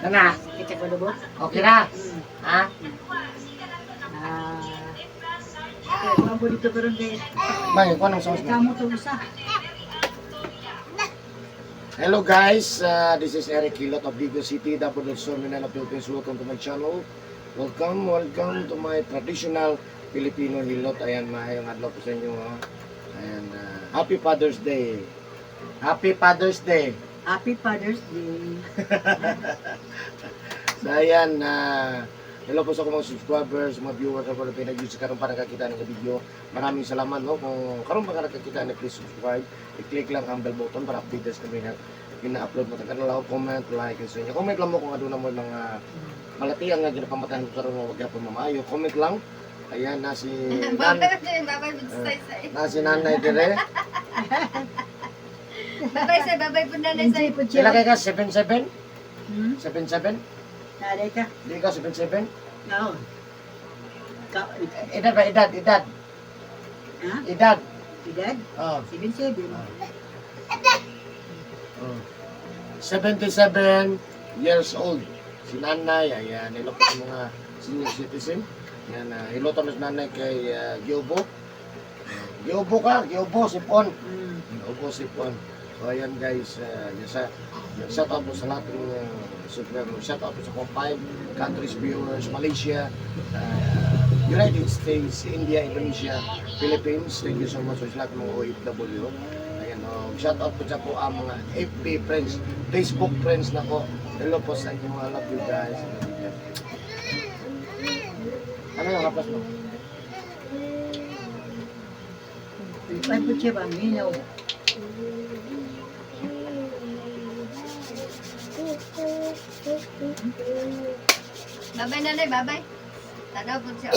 Na. Kita ko lubot. Okay ra. Ha? Ah. Kaya ko abo dito karon kay May kuan ang sauce mo. kamo to usa. Hello guys, this is Eric Hilot of Vigo City, Davao del Sur, Mindanao, Philippines. Welcome to my channel. Welcome, welcome to my traditional Filipino Hilot. Ayan, maayong adlaw po sa inyo. Ha. Ayan, Happy Father's Day. Happy Father's Day. Happy Father's Day. So ayan, hello po sa akong mga subscribers, mga viewers ako na pinag-use karon para nakakita ng video. Maraming salamat, no. Kung karon pa ka nakakita ni, please subscribe. I-click lang ang bell button para updated kami na gina-upload mo. Tagan lang comment, like, and sa inyo. Comment lang mo kung aduna mo mga malatian nga ginapamatahan ko karon wag gyapon mamaayo. Comment lang. Ayan na si Nan, Babay, babay, say. na si Nanay dire. Babay, say, babay po nanay, say. Enjoy po Sila siya. kay ka 77? Hmm? 77? Naday ka. Di ka 77? Oo. Ka Edad ba edad? Edad. Ha? Edad. Edad? Oh. 77. Oh. 77 years old. Si nanay, ayan, hello po sa mga senior citizen. Ayan, hello to si nanay kay Giobo. Giobo ka, Giobo, sipon. Giobo, sipon. So ayan guys, shout out po sa lahat ng subscribers. Shout out po sa kong 5 countries viewers, Malaysia, United States, India, Indonesia, Philippines. Thank you so much sa lahat ng mga OFW. Ayan, oh, shout out po sa po ang mga FB friends, Facebook friends na ko. Hello po sa inyo. I love you guys. Ano yung kapas mo? Ay po siya ba? Minaw. Babay, nanay, babay. Tanaw po siya.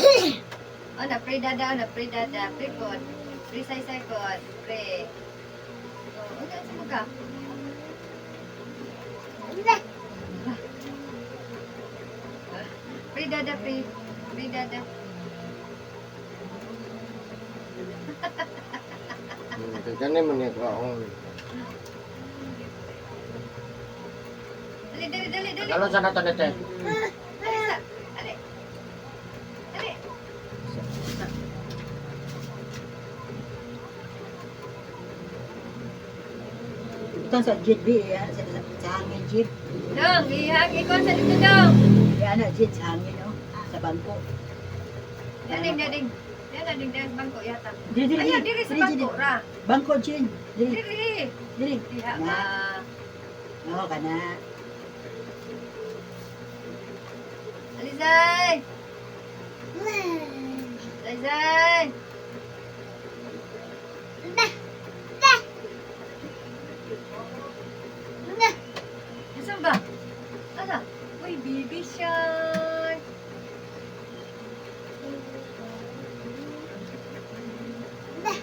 Oh, na pray dada, oh, na pray dada. Pray po. Pray say, say po. Pray. Oh, ano sa mo ka? Pray dada, pray. Pray dada. Kaya man niya kaon. Dali, dali, dali, dali. Tagalog sa nato nete. Dali sa. Dali. Dali. Ito sa jeep B, eh, sa hangin jeep. Dong, ihag ikon sa dito, dong. Yan na jeep sa hangin oh, sa bangko. Daling, daling. Yan, daling, daling bangko yata. Dili dili. Ayaw, diri sa bangko, ra. Bangko Jin. Dili Diri. dili. Diha Na. ka. Oo kana. Alizay! Alizay! Asan ba? Asa? Uy, baby shark! Ha?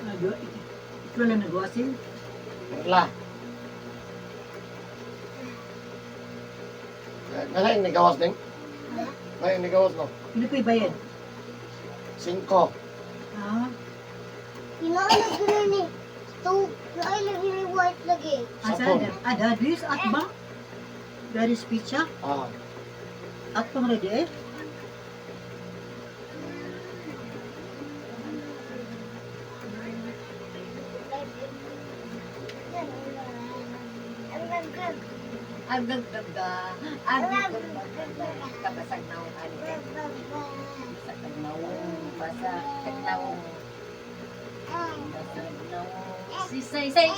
Ano? Ikaw lang nagwasin. Wala. Nasa yung nigawas ding? Nasa yung nigawas no? Ano po ibayad? Cinco. Ah, Inaano ni to naay ni white lagi. asa Sapon. na? Ah, dadis at ba? Dadis pizza Ah. at pang ready eh. Agaggaga. Agaggaga. Kabasag na ang ano eh. Basag na basag na. Basag na. Si say say.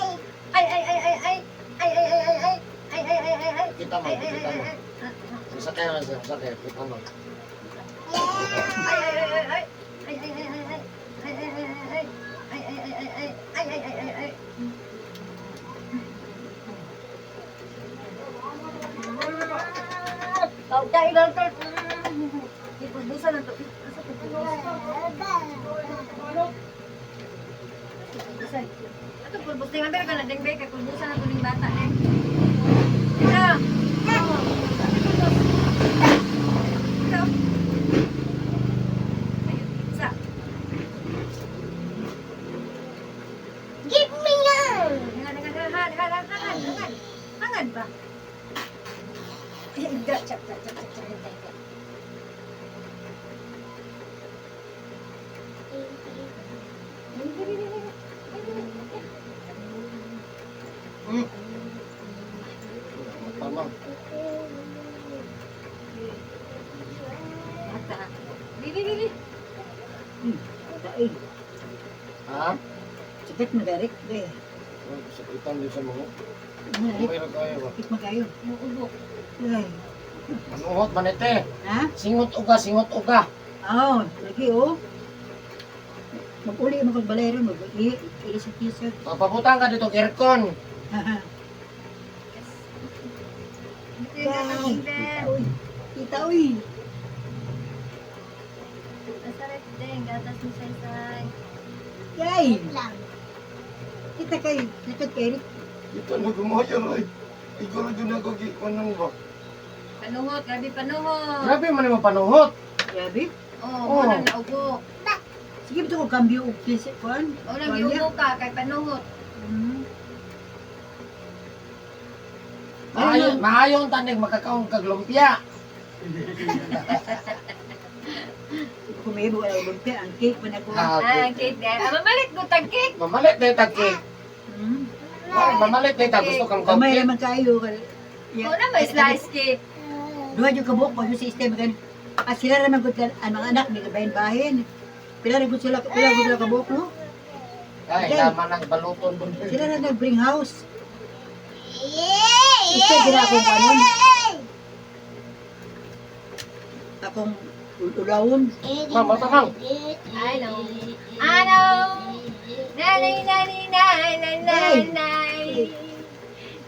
Ay ay ay ay ay. Ay ay ay ay ay. Ay ay ay ay ay. Kita mo, Ay ay kita ay mo. ay. Masakay man siya, masakay. Kita mo. Ay ay ay ay ay. Ay ay ay ay ay. Ay ay ay ay ay. Ay ay ay ay ay. Ay ay ay ay ay. Pagkain lang to. Ipulbusan na to. Asa to? Pulbusan. Ato pulbus ding ambil ka na ding kay pulbusan na to ning bata ding. Ika. Oh. Ate pulbus. Ikaw. Ayun, isa. Give me yan! Hangan, hangan, hangan, hangan, hangan, hangan. Hangan ba? Hindi, chap, chap, chap, chap, chap, hintay ka. Tama. Bata. Bibi, bibi. Daig. Ha? Sakit mo direct. Eh. Sakitan din sa mga. Ano, Okay ra kayo ba? Sakit mo kayo. Yung ubo. Ay. Manuhot manete. Ha? Singot uga, singot uga. Oh, lagi oh. Mag-uli mo kag balay ron, mag-uli isip-isip. Papabutang ka dito aircon. Yes. Ito yung gatas Kita din. uy. Kita uy. Masarap din, gatas ni Saysay. Yay. Lang. Kita kay likod kay Rick. Ito na gumayo roy. Iguro dun ako gikuan ba. Panuhot, grabe panuhot. Grabe man mo panuhot. Grabe. Oo, oh, oh. Na ubo. Sige bitaw ko kambyo og kisi kuan. O nang giubo ka kay panuhot. Hmm. Maayo, maayo ang tanig makakaon kag lumpia. Kumibo ay lumpia ang cake man ako. Ah, Ah, ang cake din. Ah, mamalit ko tag cake. Mamalit na tag cake. Hmm. Mamalit na tag gusto kang Kamay cake. naman kayo. O na may slice cake. Duha jud ka buok pag sa system kan. Ah, sila ra man gud ang mga anak ni bahin-bahin. Pila ra gud sila, pila gud sila kabuok no? Ay, laman ang baluton dun. Sila ra nag-bring house. Yeah! Ito gina akong kanon. Akong ulawon. Mama, tamang. I know. I know. Nanay, nanay, nanay, nanay, nanay.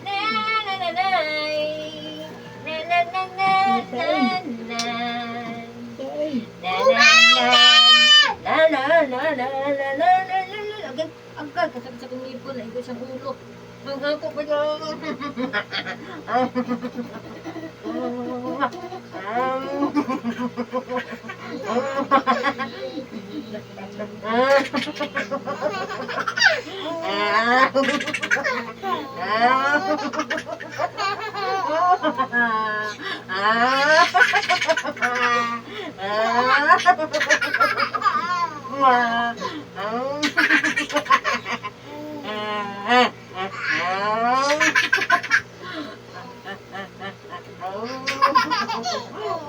Nanay, nanay. Nanay, nanay, nanay. Ay, La la la la la la la la la la la. Agad, agad, kasakit sa kong ngipon, naikot siyang ulo. Ang ko pa dyan.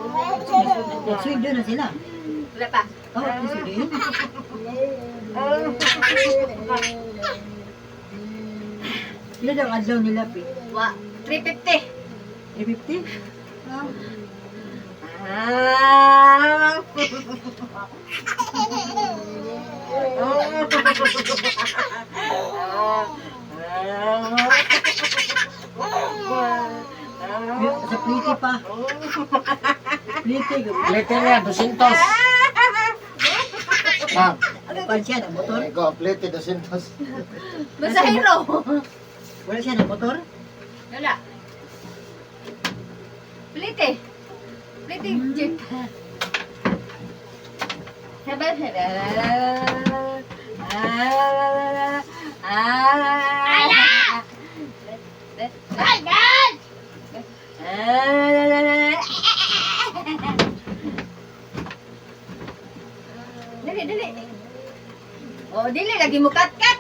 Nag-swing doon na sila. Wala pa. Oh, nag-swing din. Pila daw ang adlaw nila, pi? Wa, 350. 350? Ah, Ah. sa pliti pa. Pliti, gabi. Plite niya, 200. Ma'am, Pan siya ng motor. ikaw, plite, 200. Masahiro. Wala siya ng motor. Wala. Plite. Plite jeep. Sabi, Dali, dali. Oh, dili lagi mo kat-kat.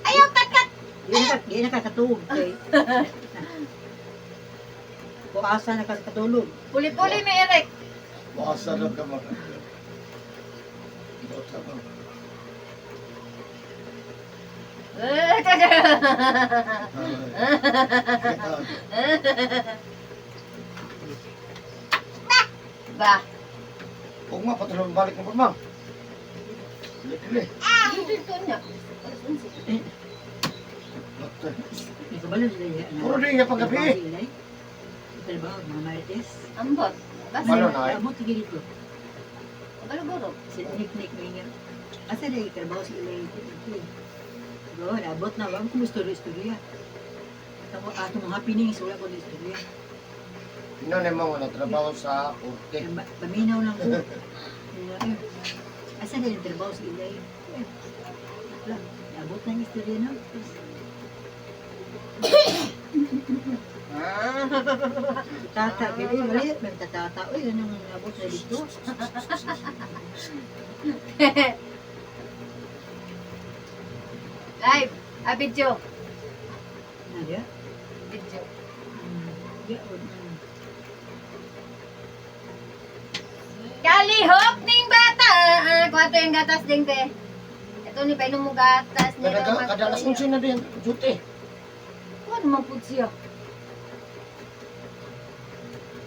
Ayaw kat-kat. Di na kakatulog. Kay. Kung asa nakakatulog. Puli-puli may Eric. Baka lang ka mga. Ba. Huwag nga, patuloy balik mo pa, ma'am. Dili. Dito niya. Alas 11. Nakabalo sila niya. Puro din niya paggabi. Trabaho, mga marites. Ambot. Basta. Ano na, eh? Abot sige dito. Baluguro. Si Nick Nick nga. Asa na trabaho si Ilay. Go, abot na ba kung istorya istorya. Ako ato mga happenings wala ko istorya. Ino na mo nga trabaho sa korte. Kaya paminaw lang ko. Nga, eh, asa na yung trabaho si Ilay? Eh, wala. Abot na yung istorya no. Tata, gili, wala, may tatata. Uy, ano ang abot na dito? Live. Ah, video. Nadia? Video. Ya, oh. Kalihok ning bata. Ah, kuha to yung gatas ding be. Ito ni painom mo gatas ni. Kada kada alas 11 na din duty. Kuha naman po siya.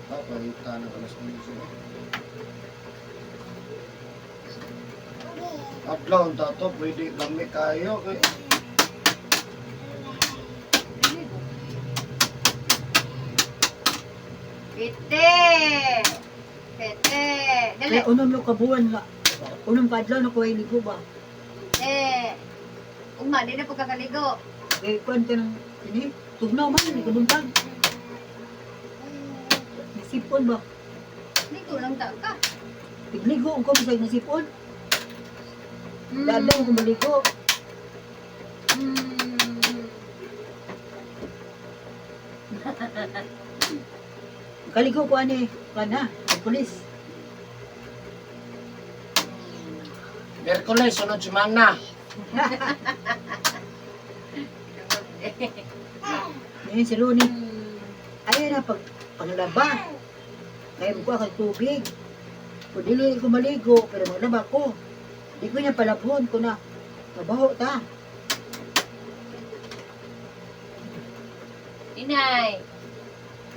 Ah, palita ng alas 11. Adlaw ta to pwede lami kayo kay Pite. Pite. Dali. Kaya unom no kabuan nga. Unom kadlaw no kuhay ligo ba? Eh. Ugma, di na po kakaligo. Kaya kuan ka ng ini, tugnaw man, di ka buntag. Nasipon ba? Ligo lang ta ka. Tigligo ang ko bisag nasipon. Mm. Dadang ko maligo. Kaligo ko ani, kuan na, ang pulis. Miyerkules sunod semana. Ngayon si Rooney, ayun na pag panglaba. Kaya mo ko akong tubig. Kung dili ko maligo, pero maglaba ko. Di ko niya palabhon ko na. Mabaho ta. Hinay.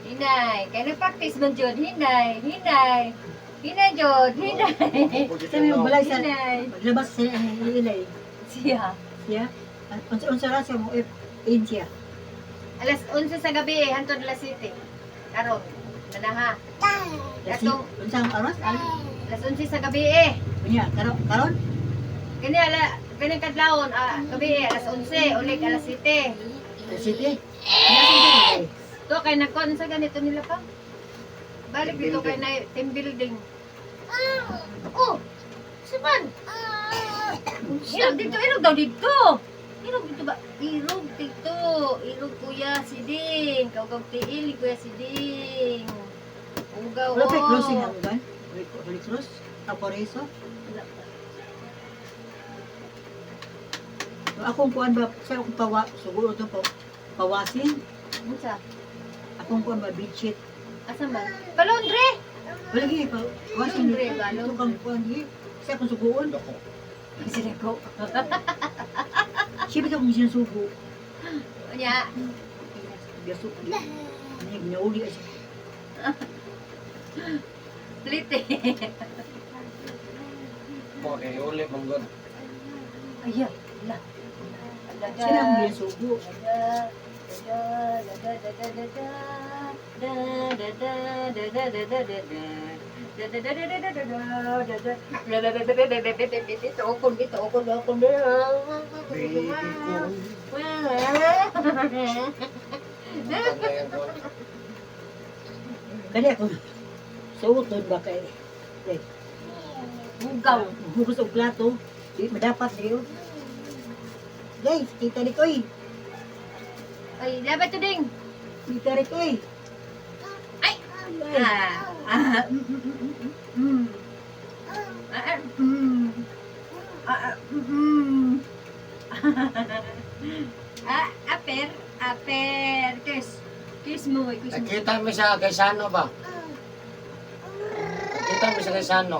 Hinay. Kaya nag-practice man jud. Hinay. Hinay. Hinay jud. Hinay. Sa may balay sa Hinay. maglabas sa ilay. Siya. Siya. Unsa unsa ra siya mo if in siya. Alas 11 sa gabi eh, hantod alas 7. Karon, manaha. Lasi, Katong- unsa ang oras? Al, Alas 11 sa gabi eh. unya karon karon Kani ala kani kadlawon ah, gabi eh, alas 11 ulit alas 7. City. To kay nagkon sa ganito nila pa. Balik dito kay na team building. Oh, saban. Irog dito, irog daw dito. Irog dito ba? Irog dito. Irog kuya siding. Kaugaw tiil kuya siding. Ugaw. Wala pa oh. closing ang uban. Holy Cross, Taporeso. Wala pa. So, akong kuan ba sa akong pawa siguro to pa, pawasin. Unsa? Akong kuan ba bedsheet. Asa man? Palondre. Wala gi pa wasin Laundry ba? dito kang kuan di. Sa akong suguon. Dako. Sila ko. Siya ba akong sinusugo? Unya. Biyaso. Ano ginauli siya. Plite. Po kay uli manggod. Ay, la. Siya akong ginasugo. Baby ko. Ang ko. Kani ako suoton ba kay eh, Bugaw. hugas og plato. Di madapat di. Oh. Guys, kita ni koy. Ay, dapat to ding. Kita rin koy. Ay! Ay. Ah, ah, mm, mm, mm, mm, mm. Ah, ah, mm. Ah, ah, mm, mm. Ah, aper, aper. Kiss. Kiss mo, kiss mo. Nakita mo siya kay Sano ba? Nakita mo siya kay Sano.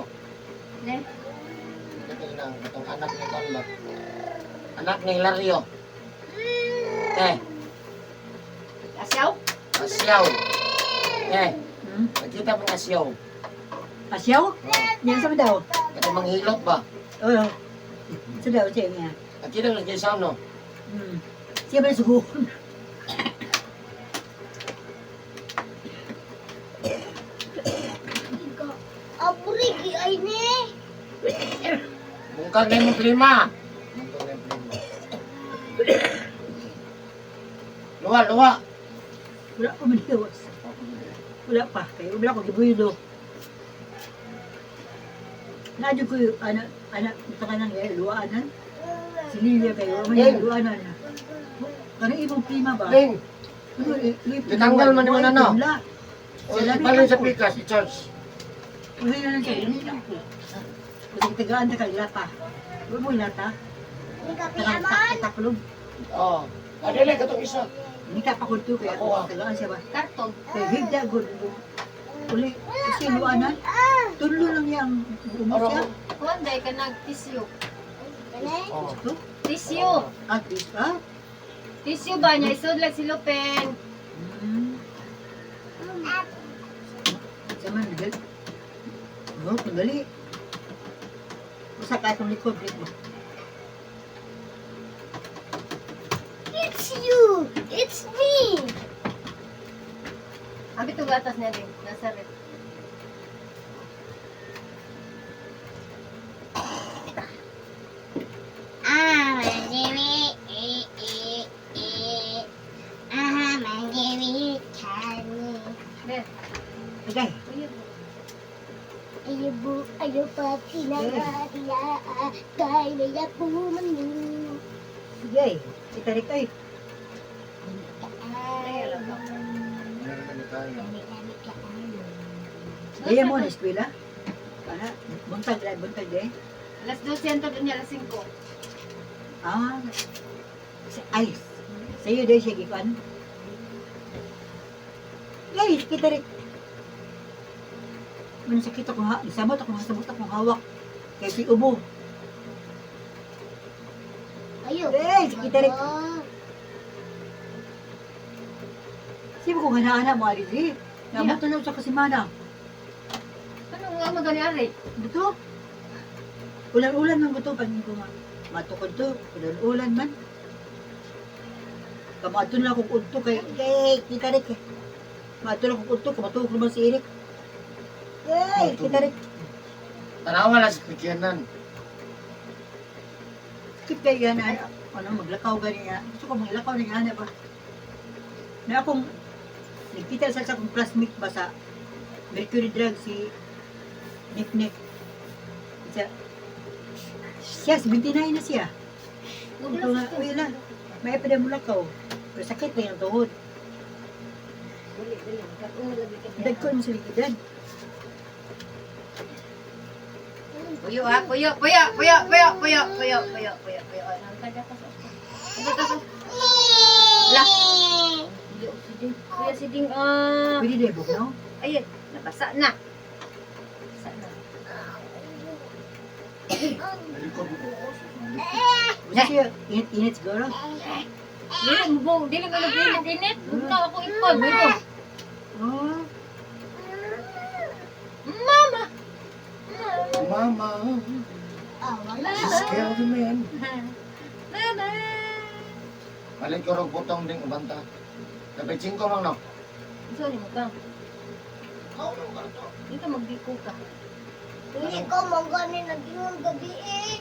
Ne? Nakita niyo na itong anak ni Kon ba? Anak ni Hilario. Eh, Asyaw? Asyaw. Eh, Hmm? nakita mo ang asyaw. Asyaw? Oh, Niya sa daw. ito manghilot ba? Oo. Sa daw siya niya. Nakita mo siya kay Sano. Siya ba suguon? Ay ni. Bungkag na imong klima. Bungkag na imong klima. Luwa, luwa. Wala pa man hiwas. Wala pa. Kaya wala ko gibuylo. Naadyo ko yung anak, anak, ito ka nang luwaanan. Si Lilia kayo, may Ling. luwaanan na. Kanang imong klima ba? Ling, Ano, Gitanggal man ni Manano. Wala. o, ibalin sa pikas, i-charge. Uwi na lang siya, uwi lang ko. Kasi tagaan na kay lata. Uwi mo yung lata. Ni kape Tagang aman. taklob. Oh. Adili katong isa. Hindi ka pa kunto kaya Ako, ah. tagaan siya ba? Karton. Kaya higda gud. Uli, kasi luanan. Tulo lang niya ang umo siya. Kuan day ka nag tissue. Kanay. Oh. Gusto? Tissue. Ah, this, ah? Tissue ba niya isod lang si Lupin. Sa man, Miguel. No, tanggali. Basta ka itong likod, likod. It's you. It's me. Abi to gatas niya din nasa rep. Ah, mangiwi, eh, eh, eh. Ah, mangiwi, kani. Ber. Agay, Uy. Ayubu, ayupa, tinagadia, kay naya pumanu. sige. Itarik ay. Meron na tayo. Gaya mo na eskwela. Ana, buntag lang, buntag eh. Alas 12 ang niya alas 5. Ah, ay, sa'yo dahil siya gikuan. Guys, kita rin. Ano sakit akong ha, samot akong samot akong hawak. Kaya si ubo. Ayo. Eh, kita rin. Sino kung hana-hana mo, Alizi? Namot na lang sa kasimana. Ano nga magani ari? Dito. Ulan-ulan man ko to, pag ko nga. Matukod to, ulan-ulan man. Kamato na akong udto kay kita rin. Mato na akong udto, kamatuog naman si Eric. Ay, kita rin. Tanawa lang sa kikyanan. Sakit kay yan, ay, ano, maglakaw gani niya. Gusto ko maglakaw ni ana ba. Na akong, nagkita sa akong classmate ba sa Mercury Drug si Nick Nick. Siya, siya, 79 na siya. Ito nga, uy lang, may pa mo lakaw. Pero sakit na yung tuhod. Dali dali. Kaon lagi ka. Dagko mo sa likidan. Puyo ha, puyo, puyo, puyo, puyo, puyo, puyo, puyo, puyo, puyo. La. Puyo si Ding. Puyo si Ding. Ah. Pwede na ibog, no? Ay, nabasa na. Nabasa na. Likod mo. Gusto siya, init-init siguro. Dili mo bo, dili mo nag-init init. Bugnaw ako ipon. Mama. Oh, Mama. Mama, Ah, wala. scared man. Mama. Balik ko rog butong ding ubanta. Kapit 5 mang no. Sorry mo ka. Dito magbiko ka. Hindi ko manggani naging gabi eh.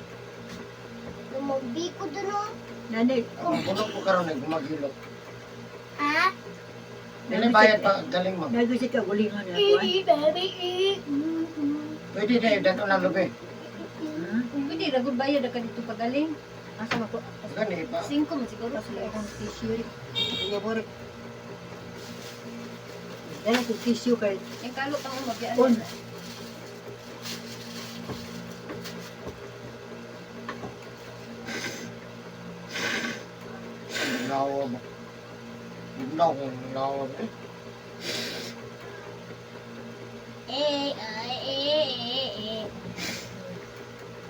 Lumagbiko dun oh. nanay. Ang bulok ko karon ay gumagilok. Ha? Dili bayad pa galing mo. Nagay siya ka gulingon na ako. Eh, baby eh. Pwede na dato na lubi. Hmm? Pwede ra gud bayad ka dito pagaling. Asa ba ko? Gani pa. 5 man siguro. Asa ba akong tissue rin? Iya, Borik. Dahil ko tissue kay Yung kalo pa mo magyaan. On. Nawa ba? Nawa, nawa ba? Eh, ay, eh, eh, eh.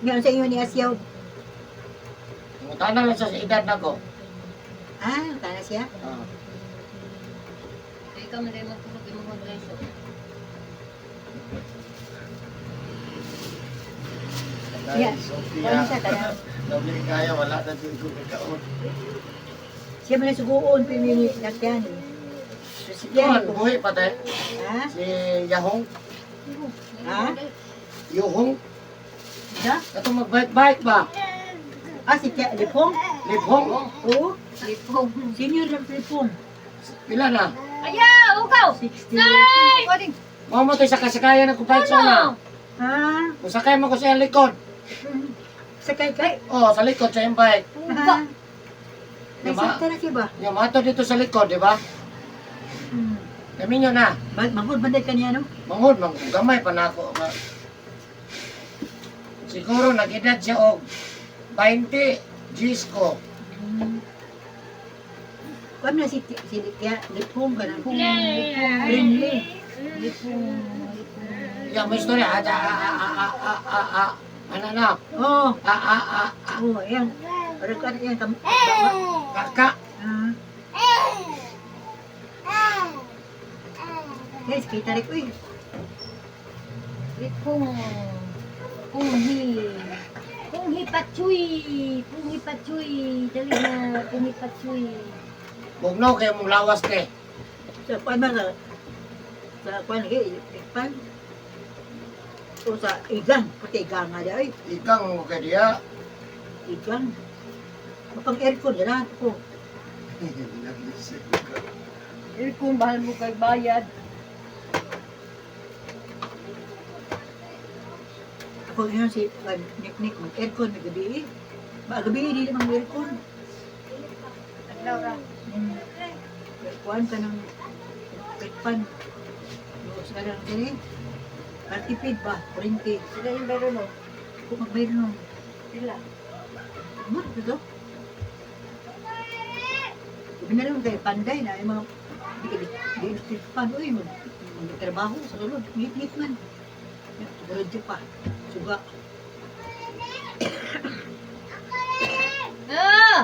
Ngayon sa inyo ni Asyaw. Mutana lang sa edad na ko. Ah, tana siya. Ah. Kaya ikaw man dahil magtulog yung mga dress. Yeah. Dahil Sophia. Ano siya, tana? Nabili kaya, wala na siguro kakaon. Siya man ang suguon, pinili nakyan. Tuhan, buhi pa tayo. Ha? Si Yahong. Ha? Yuhong. Da? Katong magbike-bike ba? Ah, si Tia Lipong? Lipong. Oo. Lipong. Senior lang si Lipong. Pila na? Ayaw, ugaw. 60. Say! Pwede. Mao mo tayo sa kasakayan ng bike sa una. Ha? Kung sakay mo ko sa iyang likod. Sakay kay? Oh, sa likod sa iyang bike. Ha? Diba? Nagsakta na siya ba? Yung mato dito sa likod, di ba? Kaminyo na. Magod banday kaniya no? Manghod, mang gamay pa na ako. Siguro nag-edad siya og 20 Gs ko. Kuan na si si Tia Lipong ka na. Friendly. Lipong. Ya, may istorya. Ah, ah, ah, ah, ah, ah, ah. Ano na? Oh, Ah, ah, ah, ah. oh, ayan. Pero kuan yan kam. Kaka. Ah. Guys, kita rin uy. Lipong. Punghi. Punghi patsuy. Punghi patsuy. Dali na. Punghi patsuy. Bugnaw kayo mong lawas te. Sa kuan ba sa kuan lagi pan. O sa igang, puti igang nga di ay. Ikang mo kay diya. Igang. Mapang aircon dala ko. Aircon, bahal mo kay bayad. Ako ngayon si kuan Nick Nick mag aircon may gabi eh. Ba gabi eh, dili mang aircon. Laura. Kuan ka ng pan. Luos ka lang diri. Partipid ba? Kurente. Sila yung meron mo. Kung magbayad nun. Sila. Ano ito? Sabi na lang kay Panday na yung mga di di di pan uy mag magtrabaho sa sulod ngit-ngit man. Tumarad pa. Suga. Ah!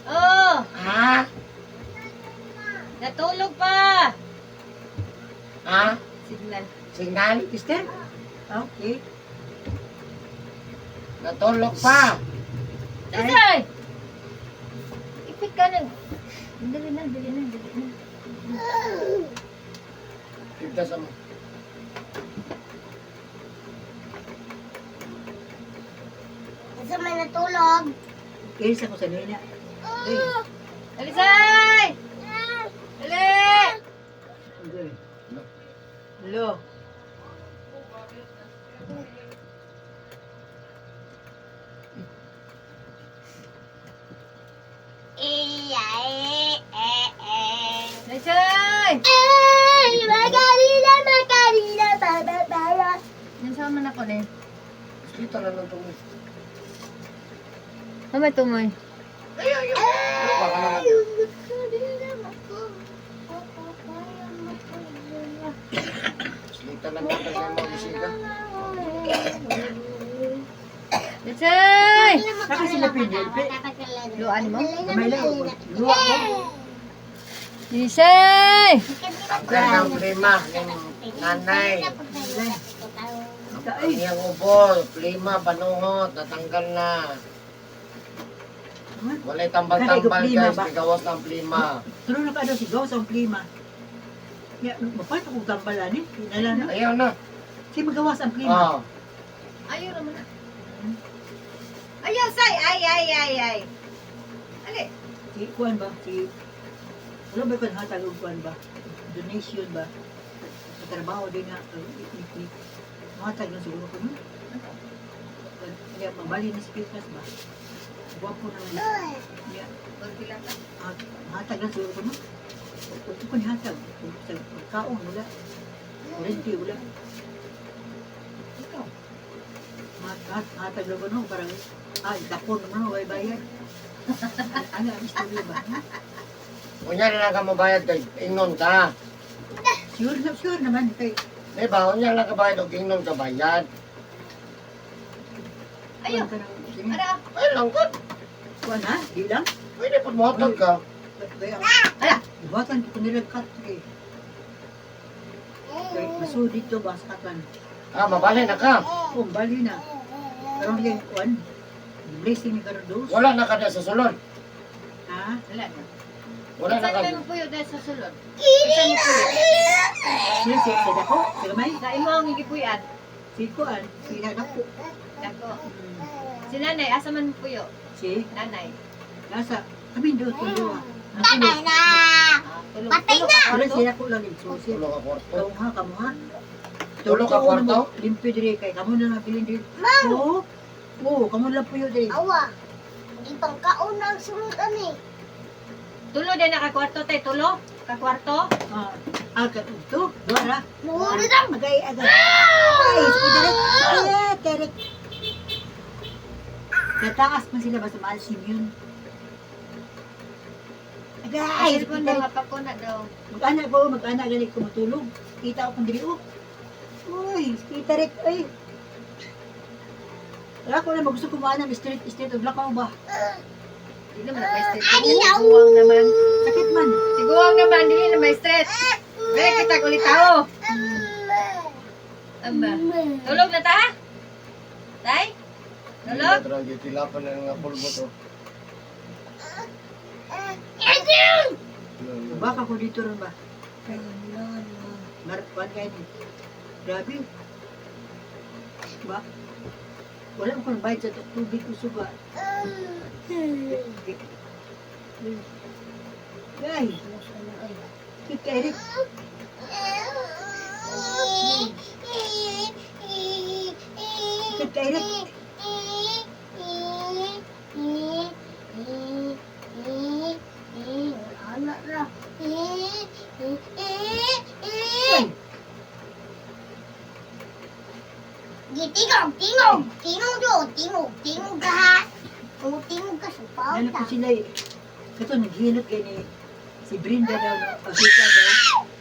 Oh! Ha? Natulog pa! Ha? Signal. Signal? Sister? Okay. Natulog pa. Sasay! Ipit ka na. Dali na, dali na, dali na. Tigda sa mo. Kasi may natulog. Kaya ko sa nina. Ay, Alisay! Dali! okay. Hello. Iya, eh, eh, eh. Alisay! Ay, makarila, makarila, ba, ba, ba, ba. Nasama na ko na eh. Kita na lang tumoy. Mama, tumoy. Ay, ay, ay. Ano ba ka naman? Ay, makarila, makapapaya, makarila. Slita lang kita sa mga bisita. Alisay! Saka sila pinil, pe. Luan mo? Gamay lang. Luwa ko. Alisay! Tanggal ng plima ng nanay. Ang Ay, iyang ubo, plima, panungot, natanggal na. Walay tambal-tambal Plima guys, ba? nigawas ng plima. Tulo na ka daw si Gawas ang plima. Ya, mapat akong tambalan eh. Pinala na. Ayaw na. Si magawas ang plima. Oh. Ayaw naman na. Ayaw, say! Ay, ay, ay, ay! Ali! Si kuan ba? Si wala ba kuan hatag og kuan ba? Donation ba? Sa trabaho din nga ni hatag lang siguro ko no. Kaya mabali ni speakers ba? Gwapo naman. Ya, Pagpila ka. hatag lang siguro ko no. Ito ko ni hatag. Sa pagkaon wala. Kurente wala. Ikaw. Hatag lang ko no parang ah dapon naman no way bayad. Ano ang istorya ba? Unya na lang ka mabayad kay ingnon ka. Sure na sure naman kay Di ba? Unya lang ka bayad og ingnon ka bayad. Ayaw! Kuan ka ng- Ara! Ay lang ka. Kuan ha? Di lang? Pwede po motor ka. Kaya, Ala! iwatan ko nila cut eh. Kay maso dito ba sa katan? Ah, mabali na ka. Oh, bali na. Karon kay kuan. Blessing ni karon dos. Wala na ka na sa sulod. Ha? Wala na. Wala na Saan ka. may puyo dahil sa sulod? Saan mo puyo? Siya siya sa dako, sa gamay. Sa imo ang gipuy-an. Si kuan, si dako. Dako. Si nanay, asa man mo puyo? Si Nanay. nasa kami do tulo. Patay na! Ah, tulog. Patay Tulog na! ka Wala kwarto? siya ko lang susi. Tulo ka kwarto. Kamuha, kamuha. Tulo ka kwarto? Limpyo diri kay kamo na lang bilin diri. Oo. Oo, kamo lang puyo diri. Awa. Di pang kaon ang sulod ani. Tulo din nakakwarto tay, tulo? Kakwarto? Ah, ah, ka to, dora. Muhulod ang Agay, agay. Ay, sige direk. Ay, terek. Tataas man sila basta maasim yun. Agay, Ay, sige cellphone daw, direk. mapakuna daw. Mag-ana ko, mag-ana gani ko matulog. Kita ko kung diri oh. Uy, kita rek, ay. Wala ko na magusto ko maana street street og lakaw ba. Di naman na may straight. Tiguang naman. Sakit man. Tiguang naman, dili na may straight. Balik kita ulit tao. Amba. Tulog na ta? Tay? Tulog? Tulog? Tilapan na nga pulbo to. Baka ko dito ron ba? Markuan kayo ni. Grabe. Ba? Wala ko bayad sa tubig ko suga. Ay, kita Eric. Kita Eric. Ay, Gitingog, tingog, tingog do, tingog, tingog ka ha. Kung tingog ka sa ano pauta. po sila eh. Kato, naghilot kay ni si Brenda daw, o si Ika daw,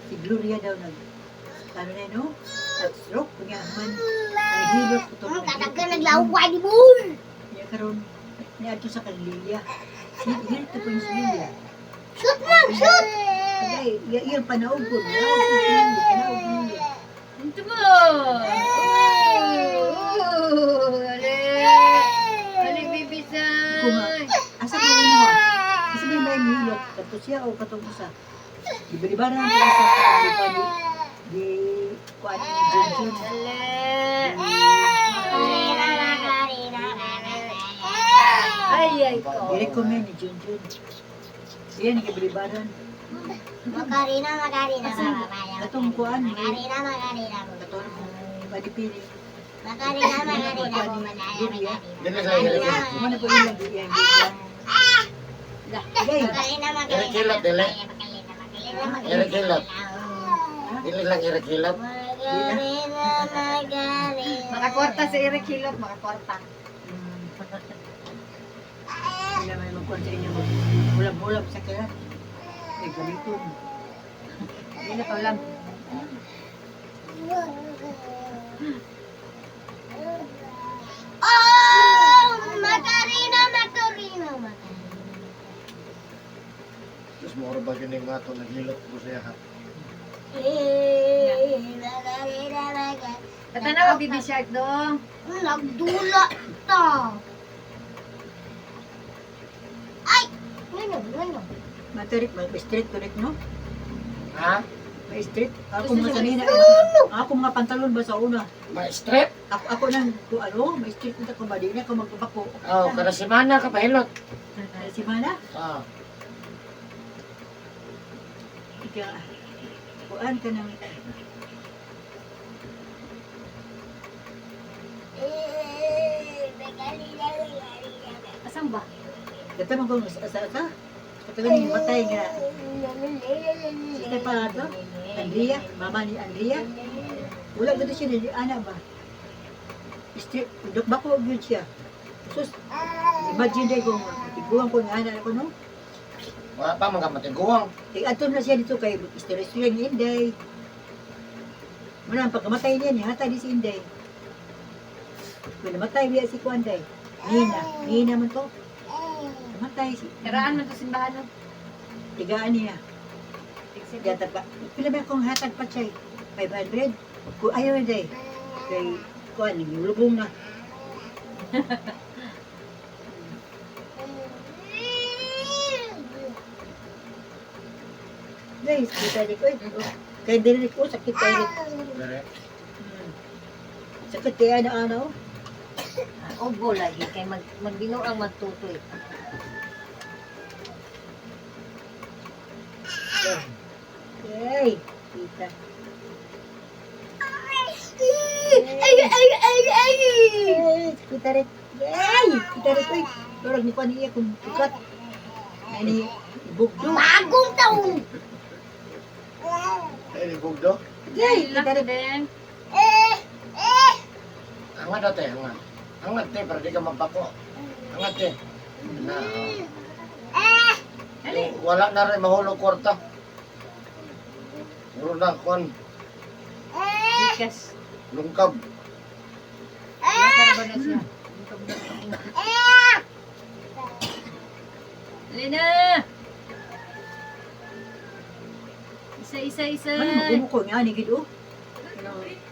si Gloria daw nag, ano na no? At stroke, kunya man, naghilot ko to. Katagal naglaway di bul. Niya karon niya adto sa kanliya. Si hilot ko yung si Lilia. Shoot man, shoot. Ay, iya iyang panaog ko, panaog ko si Lilia, panaog ko Lilia. Ito mo! Oh, Ale! Ale, baby Ko nga, say! asa ko mo? Kasi may may hilot, kato siya o katong usa. Gibalibaran ko sa di pa di di kuan Junjun. Ale! Ay, ay ko. I-recommend ni Junjun. Iya ni gibalibaran. Makarina, Makarina, Katong kuan, Makarina, Makarina, katong padipili. Makarina, Makarina, Makarina, Dili sa Eric. Mo na po ilang iyang iyang. Gay, Makarina, Eric Hilot, dili. Eric Hilot. Dili lang Eric Hilot. Makarina, Makarina. Makakwarta si Eric Hilot, makakwarta. Wala may magkuhan sa inyo. Ulam-ulam sa kaya. Ay, gamiton. Hindi na paulam. Oh, Makarina, Makarina, Makarina. Tapos mo ba yun yung ato naghilot ko siya ha. Makarina, Makarina. Tatanawa, baby shark do. Nagdula ta. Ay! Ano, ano? Matarik, may street connect, no? Ha? May street. Ako mga sanina. Ako mga pantalon ba sa una? Ma-strip? Ako, ako nang, kung ano, may street na ko ba? Di na ako magpapako. Oh, kada semana ka pahilot. Si Mana, Ah. ika, kuan ka ng, Asan ba? kata mo kung asa asa. Kata ni matay nga. Si pa to? Andrea, mama ni Andrea. Wala gito siya ni ana ba? Street, dok bako gyud siya. Sus, imagine day kung tiguan ko nga ana ko no. Wala pa mga matiguang. Kay ato na siya dito kay istorya ni Inday. Muna ang pagkamatay niya nihatag ni si Inday. Kung namatay biya si Kuanday. Nina, Nina man to. Namatay si Karaan man to simbahan no. Tigaan niya. Gata pa. Pila ba akong hatag pa siya? 500. Kung ayaw na day. Kay kuan lubong na. Guys, kita ni ko eh. Kay dili ko sakit kay. Dere. Sakit kay ana ana oh. Ubo lagi kay mag magbinuang magtutoy. Yay, kita. Ay ay ay ay. Ay, kita rin. Ay, kita rin ko eh. Dorag ni ko niya kung ukat. Ay ni bugdo. Bagong taon. Ay, ni Bugdo. Yay, kita Laki rin. din. Angat na, te, angat. Angat, te, para di ka mabako. Angat, te. Na, oh. Dali. Wala na rin mahulog kwarta. Puro na, kwan, Gikas. lungkab. Nakarba na siya. Lina! Isa, isa, isa. Ano magumo ko nga ni gid oh.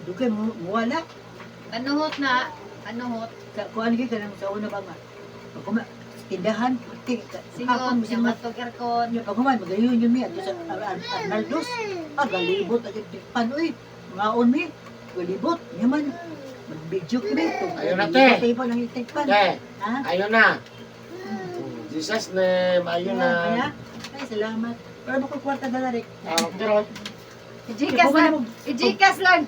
Dugay mo wala. Panuhot na. Panuhot. Ka kuan gid kanang sa una ba nga. Pag tindahan, puti, Singot. hapon mo Siya singot. matog aircon. Nya pag human magayon yun mi ato sa Arnaldos. Ah, galibot agad pan oy. Ngaon mi. Galibot nya man. Mag-video kami. Ayun na, te. Tayo pa lang itikpan. Te, Ha? ayun na. Jesus name, ayun na. Kaya, ay, salamat. Pero mo ko kwarta na rin. Ah, pero, I-Gcash lang. I-Gcash lang.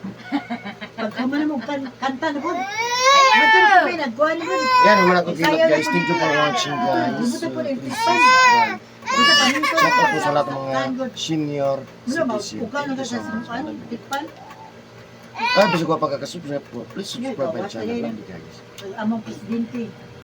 Pag human mo kanta na po. Matulog kami, nagkuhan na po. yan, wala kong kilot, guys. Thank you for watching, guys. Buta po rin, Please tikpan. subscribe. Buta pa rin po. Shout out po sa lahat ng mga senior Mula ba, citizen. uka na Thank you ka so sa much. ano, tikpan. Ay, bisag ko pagkakasubscribe po. Please subscribe my channel, guys. Among presidente.